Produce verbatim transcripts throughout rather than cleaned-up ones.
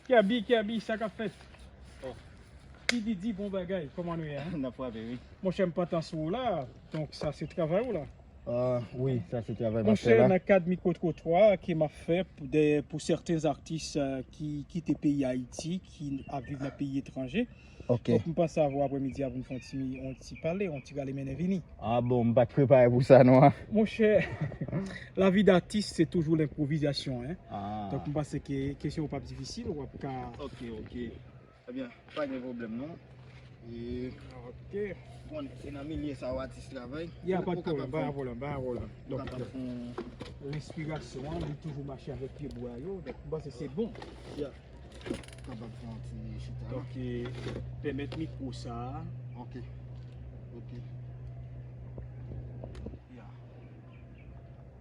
Kèbi, Kèbi, sa k ap fèt? Oh. Pididi, bon bagay, kòman nou ye, hein? N ap frape, wi. Monchè, m pantan sou ou la, donk sa se travay ou la. Ah, wi, sa se travay m ap fè la. Monchè, nan kad mikwotrotwa ke m ap fè pou de, pou sèten atis, euh, ki kite peyi Ayiti, ki ap viv nan peyi etranje. Ok. Donk, m panse avè w aprèmidi a pou n fè yon ti, yon ti pale, yon ti rale mennen vini. Ah bon, m pa t prepare pou sa non. Monchè, lavi d'atis se toujou lenpwovizasyon, hein. Ah. Donk, m panse ke kesyon yo p ap difisil, w ap ka... Ok, ok. Ebyen, pa gen pwoblèm non. E... Ok. Bon, se nan milye sa yo atis travay. Ya, pa de pwoblèm, pa de pwoblèm, pa de pwoblèm. Donk, lenspirasyon an, li toujou mache avèk pyebwa yo. Donk, m panse se bon. Ya. Kapab fè yon ti chita la. Donk, e, pèmèt mikwo sa a. Ok. Ok. Ya.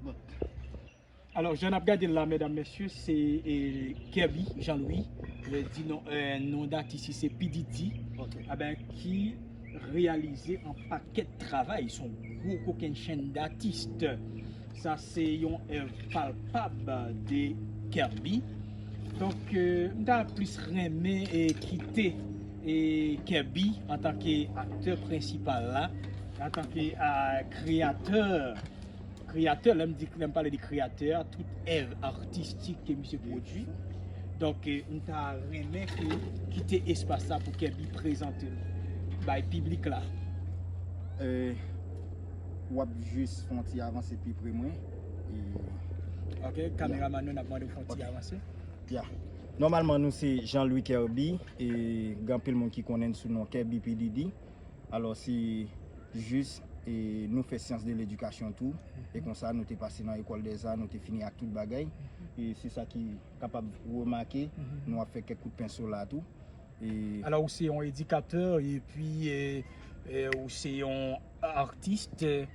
Bon. Alò, jan n ap gade l la, medam, mesye, se, e, Kèbi Jean Louis, e, di non, e, non datis li se Pididi, ok, a ben, ki reyalize yon pakèt travay, se yon gwo kokennchenn datis. Sa se yon èv palpab de Kèbi. Donk, e, m ta plis renmen, e, kite, e, Kèbi antanke aktè prensipal la, antanke, a, kreyatè, kreyatè, lè m di, lè m pale de kreyatè, tout èv atistik ke misye pwodui. Donk, e, m ta renmen ke kite espas la pou Kèbi prezante l bay piblik la. E, w ap jis fè yon ti avanse pi pre mwen. E, ok, kameraman nou, n ap mande w fè yon ti avanse. Ya. Nòmalman, nou se Jean Louis Kèbi, e gen anpil moun ki konnen n sou non Kèbi Pididi. Alò, se jis, e, nou fè syans de ledikasyon tou. E konsa, nou te pase nan École des Arts, nou te fini ak tout bagay. E se sa ki kapab remake, nou ap fè kèk kout penso la tou. E alò, ou se yon edikatè, epi, e, e, ou se yon atis, e,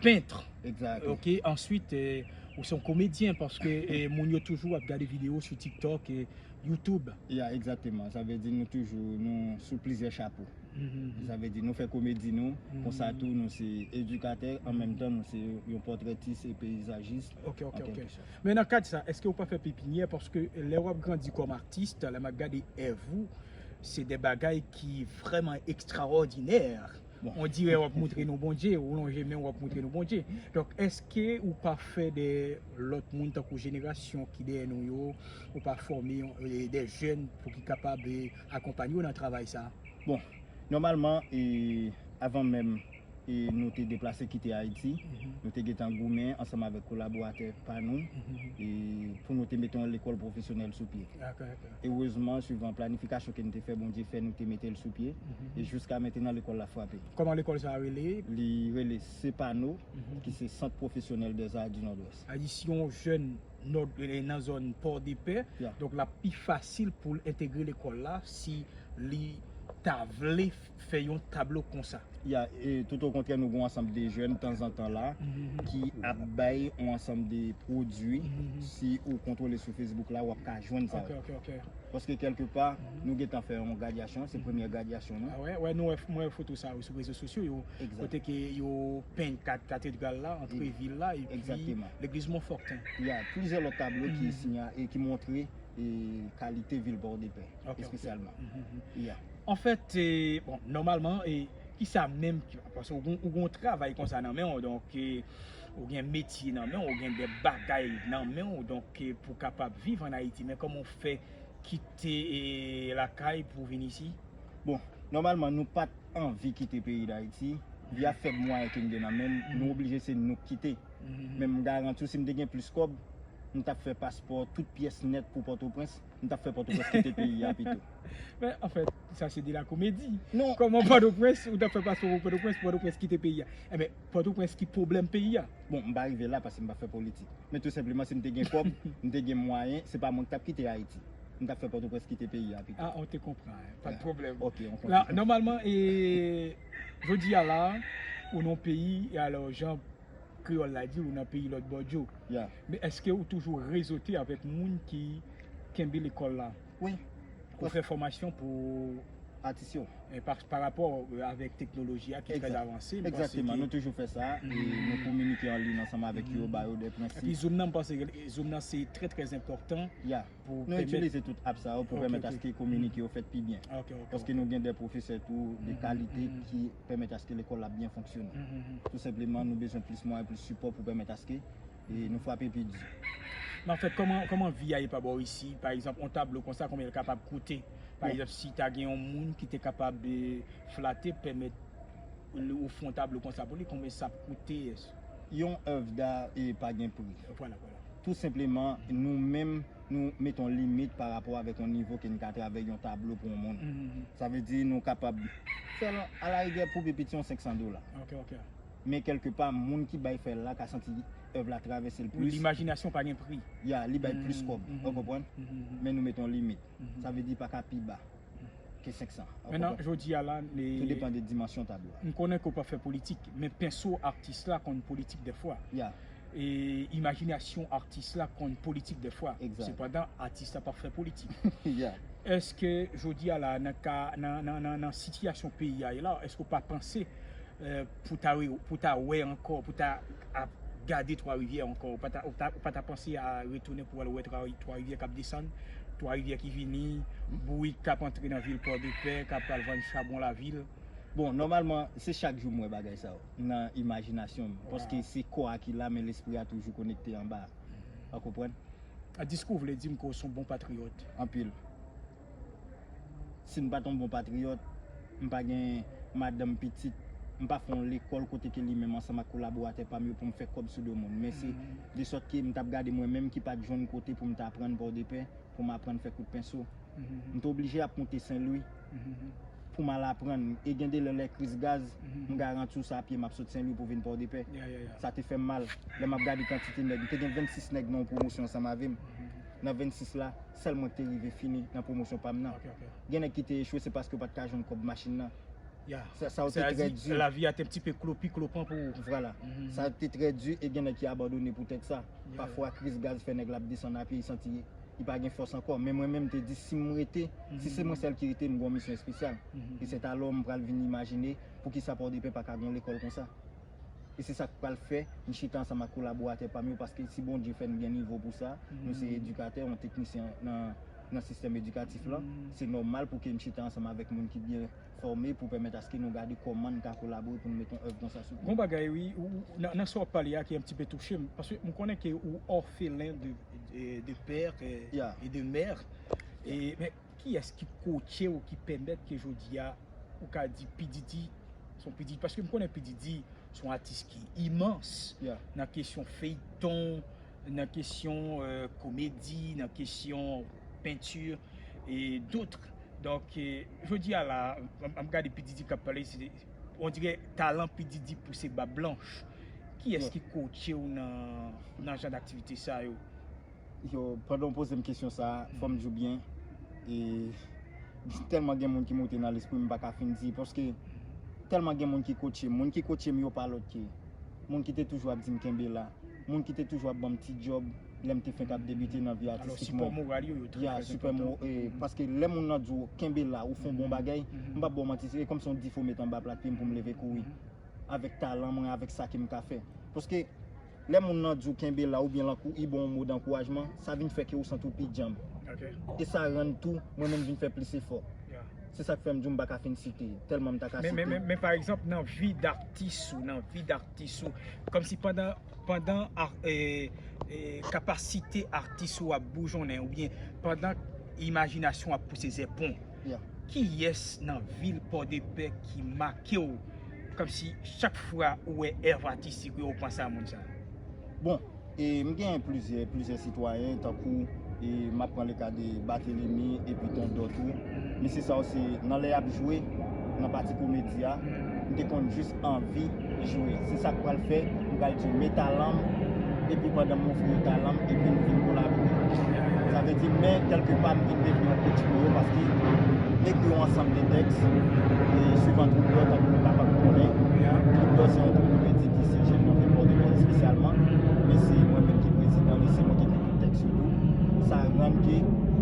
pent. Exactly. Ok, answit, e, ou se yon komedyen, paske, e, moun yo toujou ap gade videyo sou TikTok, e, YouTube. Ya, egzakteman. Sa vle di nou toujou, nou sou plizyè chapo. Sa vle di nou fè komedi nou, konsa tou nou se edikatè, an menm tan nou se yon pòtrètis e peyizajis. Ok, ok, ok. Men nan kad sa, èske ou pa fè pepinyè? Paske lè w ap grandi kòm atis, lè m ap gade èv ou, se de bagay ki vrèman ekstraòdinè. Bon. On dirè w ap montre nou Bondye, ou lonje men w ap montre nou Bondye. Donk, èske ou pa fè de lòt moun tankou jenerasyon ki dèyè nou yo, ou pa fòme yon, e, de jèn pou ki kapab, e, akonpanye w nan travay sa? Bon, nòmalman, e, avan menm, e, nou te deplase kite Ayiti, nou te gentan goumen ansanm avèk kolaboratè pa nou, e, pou nou te mete yon lekòl pwofesyonèl sou pye. Erezman, swivan planifikasyon ke n te fè, Bondye fè nou te mete l sou pye. E jiska mentenan, lekòl la frape. Kòman lekòl sa a rele? Li rele Sepano, ki se Sant Pwofesyonèl des Arts du Nord-Ouest. Sa di si yon jèn nò, e, nan zòn Pòdepè, donk l ap pi fasil pou l entegre lekòl la si li ta vle fè yon tablo konsa. Ya, e, tout okontrè, nou gen yon ansanm de jèn tanzantan la ki ap bay yon ansanm de pwodui. Si ou kontwole sou Facebook la, w ap ka jwenn sa yo. Ok, ok, ok. Paske kèlkepa, nou gentan fè yon gradyasyon, se premyè gradyasyon nou. A wè, wè, nou wè, mwen wè foto sa yo sou rezo sosyo yo, kote ke yo penn kat-, katedral la, antre vil la, epi legliz Monfòkten. Ya, plizyè lòt tablo ki sinya-, e ki montre, e, kalite vil Pòdepè, espesyalman. Ya. Anfèt, e, bon, nòmalman, e, kisa menm ki, paske ou gon, ou gon travay konsa nan men w, donk, e, ou gen metye nan men w, ou gen de bagay nan men w, donk, e, pou kapab viv ann Ayiti, men kòman w fè kite, e, lakay pou vin isi? Bon, nòmalman, nou pa t anvi kite peyi Dayiti. Via fèb mwayen ke n gen nan men n, nou oblije se nou k kite. Men m garanti w, si m te gen plis kòb, m t ap fè paspò tout pyès nèt pou Pòtoprens, m t ap fè Pòtoprens kite peyi a pito. Men, anfèt, sa se de la komedi. Non. Kòman Pòtoprens, ou t ap fè paspò pou Pòtoprens, Pòtoprens kite peyi a? Enben, Pòtoprens ki pwoblèm peyi a? Bon, m pa rive la paske m pa fè politik. Men tou senpleman, si m te gen kòb, m te gen mwayen, se pa mwen k t ap kite Ayiti. M t ap fè Pòtoprens kite peyi a pito. A, on te konprann, pa de pwoblèm. Ok, on konprann. La, nòmalman, e, jodi a la, ou nan peyi, e alò, jan kreyòl la di, ou nan peyi lòt bò dlo. Ya. Men èske ou toujou rezote avèk moun ki kenbe lekòl la? Wi. Pou fè fòmasyon pou atis yo. E pa, pa rapò euh, avèk teknoloji a ki trè avanse, m panse Egzakteman, ke nou toujou fè sa e nou kominike an liy ansanm avèk yo, ba yo de Epi prensip. Zoom nan, m panse ke Zoom nan se trè trè enpòtan Ya, pou nou pèmèt itilize tout app sa yo pou Ok, pèmèt ok. aske kominike yo fèt pi byen. Ok, ok, Paske ok. Nou gen de pwofesè tou de kalite ki pèmèt aske lekòl la byen fonksyone. Mhm. Tou senpleman, nou bezwen plis mwayen, plis sipò pou pèmèt aske e nou frape pi di. Men anfèt, kòman, kòman vi a ye pa bò isi? Pa egzanp, yon tablo konsa, konbyen l kapab koute? Pa egzanp, si ta gen yon moun ki te kapab eh, flate, pèmèt li ofri yon tablo konsa pou li, konbyen sa ap koute? Yon èv da e pa gen pri. Vwala, vwala. Tou senpleman, nou menm, nou mete yon limit pa rapò avèk yon nivo ke n ka travay yon tablo pou yon moun. Mhm. Sa vle di nou kapab fè l alarigè pou pi piti yon senk san dola. Ok, ok. Men kèlkepa, moun ki bay fè l la ka santi èv la travèse l Wi, plis. Limajinasyon pa gen pri. Ya, li bay plis Mm, kòb, mhm. Ou konprann? Mhm. Men nou mete yon limit. Mhm. Sa vle di pa ka pi ba ke senk san. Ou Mennan, konprann? Jodi a la, Tou depann de dimansyon tablo a. M konnen ke w pa fè politik, men penso atis la konn politik dèfwa. Ya. E imajinasyon atis la konn politik dèfwa. Egzak. Sepandan, atis la p ap fè politik. Ya. Èske jodi a la, nan ka, nan, nan, nan, nan sitiyasyon peyi a ye la, èske w pa panse eh, pou ta, re- pou ta wè ankò, pou ta ap gade Twa Rivyè ankò? Ou pa ta, ou ta, ou pa ta panse a retounen pou al wè Twa, Twa Rivyè k ap desann, Twa Rivyè ki vini, bourik k ap antre nan vil Pòdepè, k ap al vann chabon lavil? Bon, nòmalman, se chak jou m wè bagay sa yo nan imajinasyon m. Paske se kò a ki la, men lespri a toujou konekte anba. Ou konprann? A, diskou w vle di m ke w se yon bon patriyòt. Anpil. Si m pa t yon bon patriyòt, m pa gen madanm, pitit, m pa fè yon lekòl kote ke li menm ansanm ak kolaboratè pa m yo pou m fè kòb sou do moun. Men se de sòt ke m t ap gade mwen menm ki pa t jwenn kote pou m ta aprann Pòdepè, pou m aprann fè kout penso. M te oblije ap monte Senlwi pou m al aprann. E gen de lè, lè kriz gaz, m garanti w sa, a pye m ap sot Senlwi pou vin Pòdepè. Ya, ya, ya. Sa te fè m mal. Lè m ap gade kantite nèg, m te gen vennsis nèg nan yon pwomosyon ansanm avè m. Nan vennsis la, sèl mwen ki te rive fini nan pwomosyon pa m nan. Ok, ok. Gen nèg ki te echwe, se paske yo pa t ka jwenn kòb machin nan. Ya. Sa, sa yo te trè di. Lavi a te yon ti pe klopi klopan pou ou. Vwala. Sa te trè di e gen nèg ki abandone poutèt sa. Pafwa, kriz gaz fè nèg la ap desann a pye, li santi li pa gen fòs ankò. Men mwen menm, m te di, si m rete, si se mwen sèl ki rete, m gen yon misyon espesyal. E se talè m pral vin imajine poukisa Pòdepè pa ka gen yon lekòl konsa. E se sa k pral fè m chita ansanm ak kolaboratè pa m yo, paske si Bondye fè n gen nivo pou sa, nou se edikatè, yon teknisyen nan, nan sistèm edikatif la, se nòmal pou ke m chita ansanm avèk moun ki byen fòme pou pèmèt aske nou gade kòman n ka kolabore pou n mete yon èv konsa sou pye. Gon bagay, wi, ou, ou, nan, nan sa w ap pale a ki yon ti pe touche m, paske m konnen ke ou orphelin de, de, de père eh, Ya. Et de mère. E, men, kiyès ki kotche w ki pèmèt ke jodi a ou ka di P Diddy, se yon P Diddy, paske m konnen P Diddy se yon atis ki imans Ya. nan kesyon feyton, nan kesyon eh, komedi, nan kesyon penti e dòt. Donk, eh, jodi a la, m ap gade P Diddy k ap pale, se, on dirait talan P Diddy pouse bab blanch. Kiyès ki kotche w nan, nan jan d aktivite sa yo? Yo, pandan w poze m kesyon sa, fò m di w byen, e tèlman gen moun ki moute nan lespri m, m pa ka fin di, paske tèlman gen moun ki kotche m. Moun ki kotche m yo pa lòt ke moun ki te toujou ap di m kenbe la, moun ki te toujou ap ban m ti djòb lè m te fenk ap debite nan vi Alò, atistik sipò mwen. Moral yo, yo trè, Ya, trè sipò enpòtan. Mo- e, paske lè moun nan di w kenbe la, ou fè yon bon bagay, m p ap ba w manti, se kòmsi yon difo met anba plat pye m pou m leve kouri. Avèk talan mwen, avèk sa ke m ka fè. Paske lè moun nan di w kenbe la oubyen l ankou- li ba w yon mo dankourajman, sa vin fè ke ou santi w pi djanm. Ok. E sa rann tou, mwen menm vin fè plis efò. Ya. Se sa k fè m di w m pa ka fin site, tèlman m ta ka Men, site. men, men, men pa egzanp, nan vi d atis ou, nan vi d atis ou, kòmsi pandan, pandan a- eh, eh, kapasite atis ou ap boujonnen, oubyen pandan imajinasyon ap pouse zèpon, Ya. kiyès nan vil Pòdepè ki make w, kòmsi chak fwa ou wè èv atistik yo, ou panse a moun sa? Bon, e m gen plizyè, plizyè sitwayen, tankou, e m ap pran le ka de Barthélemy epi tant d'autres tou. Mesye sa yo se nan lè y ap jwe, nan pati komedi a, m te konn jis anvi jwe. Se sa k pral fè, m pral di yo, men talan m, epi pandan m ofri yo talan m, epi nou vin kolabore. Sa vle di, men kèlkepa m vin devni yon coach pou yo, paske m ekri yon ansanm de tèks, e swivan Troupe Dò, tankou nou kapab konnen. Troupe Dò se yon troupe komedi ki siyeje nan vil Pòdepè espesyalman, men se mwen menm ki prezidan li, se mwen ki ekri tout tèks yo tou. Sa rann ke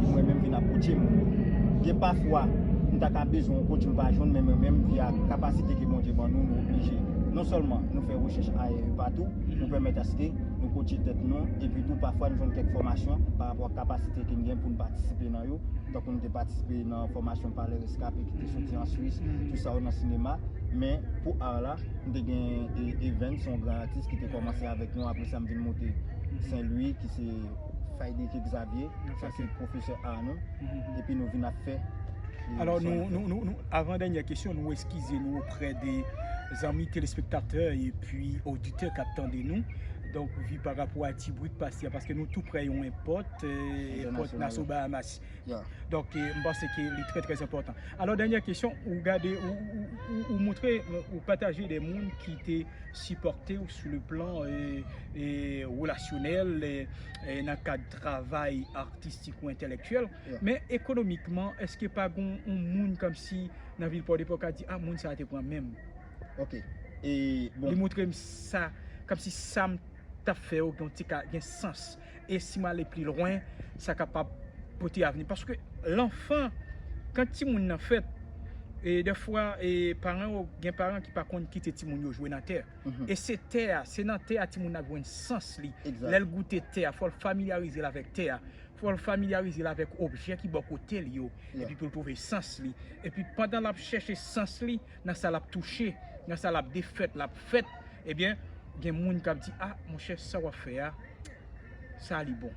mwen menm vin apwoche moun yo. Gen pafwa, m ta ka bezwen yon coach, m pa jwenn, men mwen menm, via kapasite ke Bondye ban nou, nou oblije non sèlman nou fè rechèch ayè patou, pou pèmèt aske nou kotche tèt nou, epi tou pafwa nou jwenn kèk fòmasyon pa rapò ak kapasite ke n gen pou n patisipe nan yo. Tankou nou te patisipe nan fòmasyon Palè Reskape ki te soti an Swis, tou sa yo nan sinema. Men pou art la, m te gen e, Evens, se yon gran atis ki te kòmanse avèk nou, apre sa m vin monte Sen Lwi, ki se Fayde Xavier, sa se pwofesè art nou. Epi nou vin ap fè Alò, nou, nou, nou, nou, avan dènyè kesyon, nou eskize nou oprè de zanmi telespektatè epi oditè k ap tande nou. Donk, vi pa rapò a ti bri k pase a, paske nou tou prè yon èpòt, èpòt Nassau Bahamas. Donk, m panse ke li trè, trè enpòtan. Alò, dènyè kesyon, ou gade, ou, ou, ou, ou montre, ou pataje de moun ki te sipòte w sou le plan e, e, relasyonèl, e, e, nan kad travay artistik ou entèlektyèl. Men ekonomikman, èske pa gon yon moun kòmsi nan vil Pòdepè w ka di, a, moun sa a te pran men m? Ok. E, bon. Li montre m sa, kòmsi sa m t ap fè yo gen ti ka gen sans. E si m ale pli lwen, sa kapab pote avni. Paske lanfan, kan timoun nan fèt, e dèfwa, e paran yo, gen paran ki pa konn kite timoun yo jwe nan tè. E se tè a, se nan tè a timoun nan ap jwenn sans li. Lè l goute tè a, fò l familyarize l avèk tè a. Fò l familyarize l avèk objè ki bò kote l yo. Epi pou l twouve sans li. Epi pandan l ap chèche sans li, nan sa l ap touche, nan sa l ap defèt, l ap fèt, ebyen, gen moun k ap di, a, monchè, sa w ap fè a, sa li bon.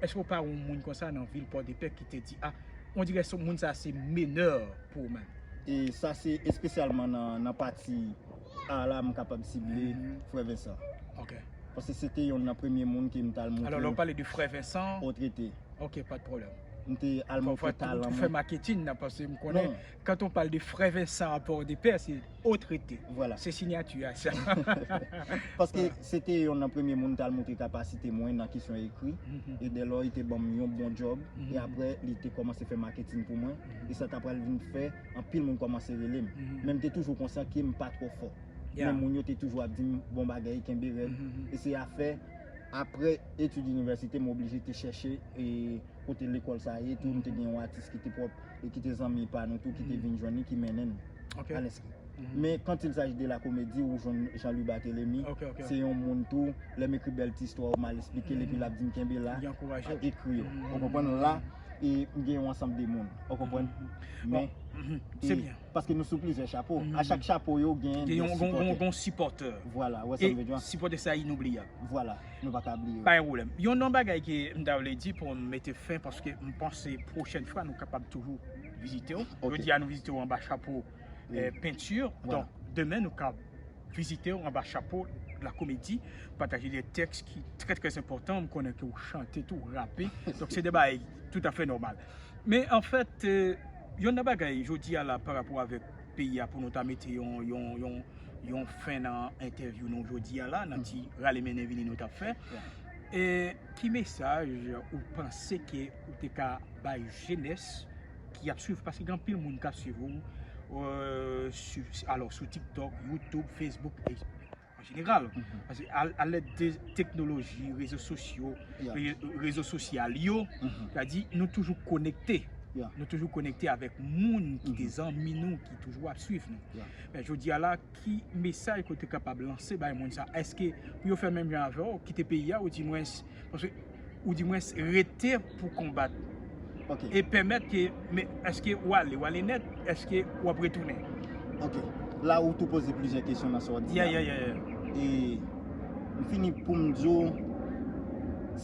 Èske w pa wè yon moun konsa nan vil Pòdepè ki te di, a, on dirè se moun sa se menè pou ou menm? E sa se espesyalman nan, nan pati art la m kapab sible Frè Vincent. Ok. Paske se te yonn nan premye moun ke m t al montre. Alò, lè w pale de Frè Vincent, Otrete. Ok, pa de pwoblèm. M te al montre talan mwen. Fè maketin nan, paske m konnen, quand on parle de Frè Vincent à Port-de-Paix, se Otrete. Vwala. Se siyati a sa. Paske se te yonn nan premye moun m t al montre kapasite mwen nan kesyon ekri. E dèlò, li te ban m yon bon djòb. E apre, li te kòmanse fè maketin pou mwen. E sa ta pral vin fè, anpil moun kòmanse rele m. Men m te toujou konsyan ke m pa twò fò. Men moun yo te toujou ap di m, bon bagay, kenbe rèd. E se afè, apre etid inivèsite, m oblije te chèche e kote lekòl sa ye tou, m te gen yon atis ki te pwòp e ki te zanmi pa nou tou, ki te vin jwenn li, ki mennen n al enskri. Men quand il s'agit de la comédie, ou jwenn Jean-Louis Barthélemy, se yon moun tou, lè m ekri bèl ti istwa, ou mal esplike l, epi l ap di m kenbe la, ekri yo. Ou konprann la? E m gen yon ansanm de moun. Ou konprann? Men, se byen. Paske nou sou plizyè chapo. A chak chapo yo gen de sipòtè. Gen yon sipòtè. Vwala, ou wè sa m vle di a? Sipòtè sa inoubliyab. Vwala, nou pa ka bliye yo. Pa gen pwoblèm. Yon nan bagay ke m ta vle di pou m mete fen, paske m panse pwochèn fwa nou kapab toujou vizite w. Jodi a nou vizite w anba chapo penti. Donk, demen nou ka vizite w anba chapo Lakomedi, pataje de tèks ki trè, trè enpòtan. M konnen ke w chante tou, w rape. Donk, se de bagay toutafè nòmal. Men anfèt, yonn nan bagay jodi a la pa rapò avèk peyi a pou nou ta mete yon, yon, yon, yon fen nan entèvyou nou jodi a la, nan ti rale mennen vini nou t ap fè. E ki mesaj ou panse ke ou te ka bay jenès ki ap swiv, paske gen anpil moun k ap swiv ou, euh, sou, alò, sou TikTok, YouTube, Facebook, e, an jeneral. Paske a, a lèd de teknoloji, rezo sosyo, re-, rezo sosyal yo, sètadi nou toujou konekte. Nou toujou konekte avèk moun ki te zanmi nou, ki toujou ap swiv nou. Men jodi a la, ki mesaj ke w te kapab lanse bay moun sa? Èske pou yo fè menm jan avè w, kite peyi a, ou di mwens, paske ou di mwens rete pou konbat. E pèmèt ke, men èske w ale, w ale nèt, èske w ap retounen? Ok. La ou tou poze plizyè kesyon nan sa w di a. E m fini pou m di w,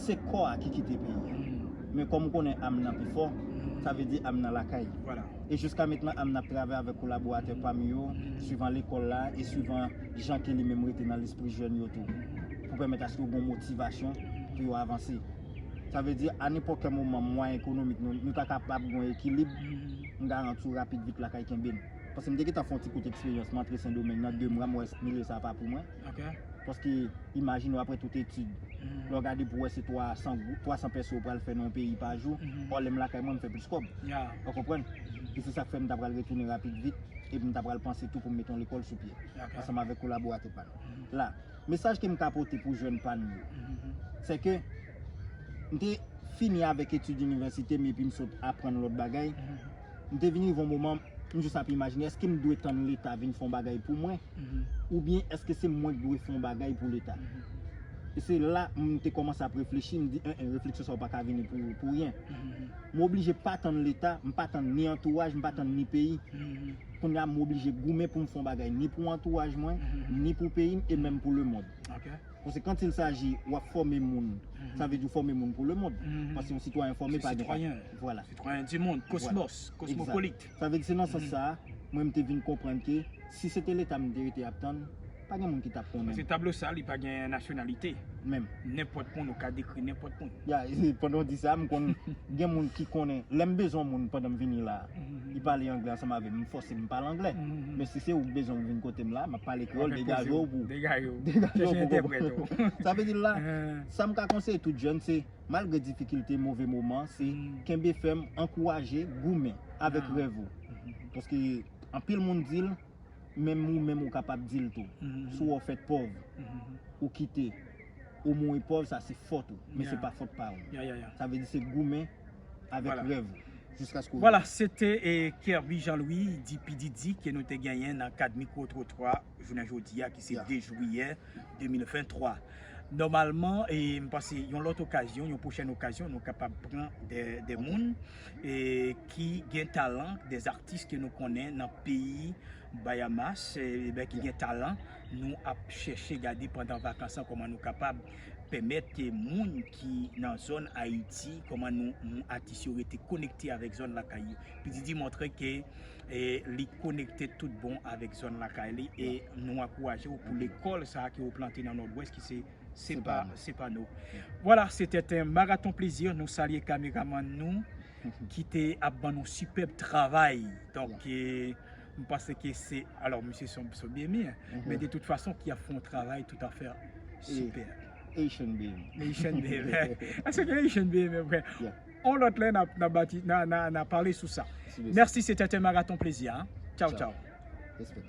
se kò a ki kite peyi a. Men kòm ou konnen am nan pi fò, sa vle di am nan lakay. E jiska mentnan, am nan ap travay avèk kolaboratè pa m yo, swivan lekòl la e swivan jan ke li menm rete nan lespri jèn yo tou, pou pèmèt aske yo gen yon motivasyon pou yo avanse. Sa vle di, a nenpòt kè moman, mwayen ekonomik nou, nou ta kapab gen yon ekilib, m garanti w rapid vit lakay kenbe n. Paske m te gentan fè yon ti kout eksperyans, m antre Sendomeng nan de mwa, m wè milye sa a pa pou mwen. Paske, imajine w apre tout etid, lè w gade pou w wè se twa san gou-, twa san pèso w pral fè nan yon peyi pa jou, ò lè m lakay mwen, m fè plis kòb. Ou konprann? E se sa k fè m ta pral retounen rapid vit, epi m ta pral panse tou pou m mete yon lekòl sou pye, ansanm avèk kolaboratè pa nou. La, mesaj ke m ka pote pou jèn pa n yo, se ke m te fini avèk etid inivèsite m epi m sot aprann lòt bagay. M te vin rive yon moman, m jis ap imajine, èske m dwe tann Leta vin fè yon bagay pou mwen? Oubyen èske se mwen k dwe fè yon bagay pou Leta? E se la m te kòmanse ap reflechi, m di, en, en, refleksyon sa yo pa ka vini pou, pou ryen. M oblije pa tann Leta, m pa tann ni antouraj, m pa tann ni peyi. Kounye a, m oblije goumen pou m fè yon bagay, ni pou antouraj mwen, ni pou peyi m, e menm pou lemonn. Paske quand il s'agit w ap fòme moun, sa vle di w fòme moun pou lemonn. Paske yon sitwayen fòme pa gen pa. Vwala. Citoyen du monde, cosmos, cosmopolite. Sa vle di se nan sans sa a, mwen m te vin konprann ke si se te Leta m te rete ap tann, pa gen moun ki t ap konnen. Paske tablo sa, li pa gen nasyonalite. Menm. Nenpòt moun, ou ka dekri nenpòt moun. Ya, pandan w di sa, m konn gen moun ki konnen. Lè m bezwen yon moun pandan m vini la, li pale anglè ansanm avè m, m fòse m pale anglè. Men si se ou k bezwen m vin kote m la, m ap pale kreyòl, degaje w pou. Degaje w pou konprann. Sa vle di la, sa m ka konseye tout jèn, se malgre difikilte, move moman, se kenbe fèm, ankouraje, goumen avèk rèv ou. Paske anpil moun di l, menm ou menm ou kapab di l tou. Si w wè w fèt pòv, ou kite, ou mouri pòv, sa se fòt ou, men se pa fòt pa ou. Sa vle di se goumen avèk rèv ou, jiskaske w rive. Vwala, se te, eh, Kerby Jean Louis, di P D D, ke nou te genyen nan kad Mikwo Twotwa jounen jodi a, ki se de jwiyè de mil venntwa. Nòmalman, e m panse yon lòt okazyon, yon pwochèn okazyon, nou kapab pran de, de moun, e ki gen talan, de atis ke nou konnen nan peyi Bahamas, e, ben, ki gen talan, nou ap chèche gade pandan vakans lan kòman nou kapab pèmèt ke moun ki nan zòn Ayiti, kòman nou, nou atis yo rete konekte avèk zòn lakay yo. P D D montre ke, e, li konekte tout bon avèk zòn lakay li, e nou ankouraje w pou lekòl sa a ke w plante nan Nòdwès ki se, se pa, se pa nou. Vwala, se te te yon maraton plezi. Nou salye kameramann nou ki te ap ban nou sipèb travay. Donk, e, m panse ke se, alò, misye se yon, se yon B M I, men de tout fason, ki ap fè yon travay toutafè sipè. Haitian B M I. Haitian B M I. Èske gen Haitian B M I vre? On lòt lè, n a, n a bati, n a, n a, n a pale sou sa. Mèsi, se te te yon maraton plezi, hein. Tchaw, tchaw. Respè.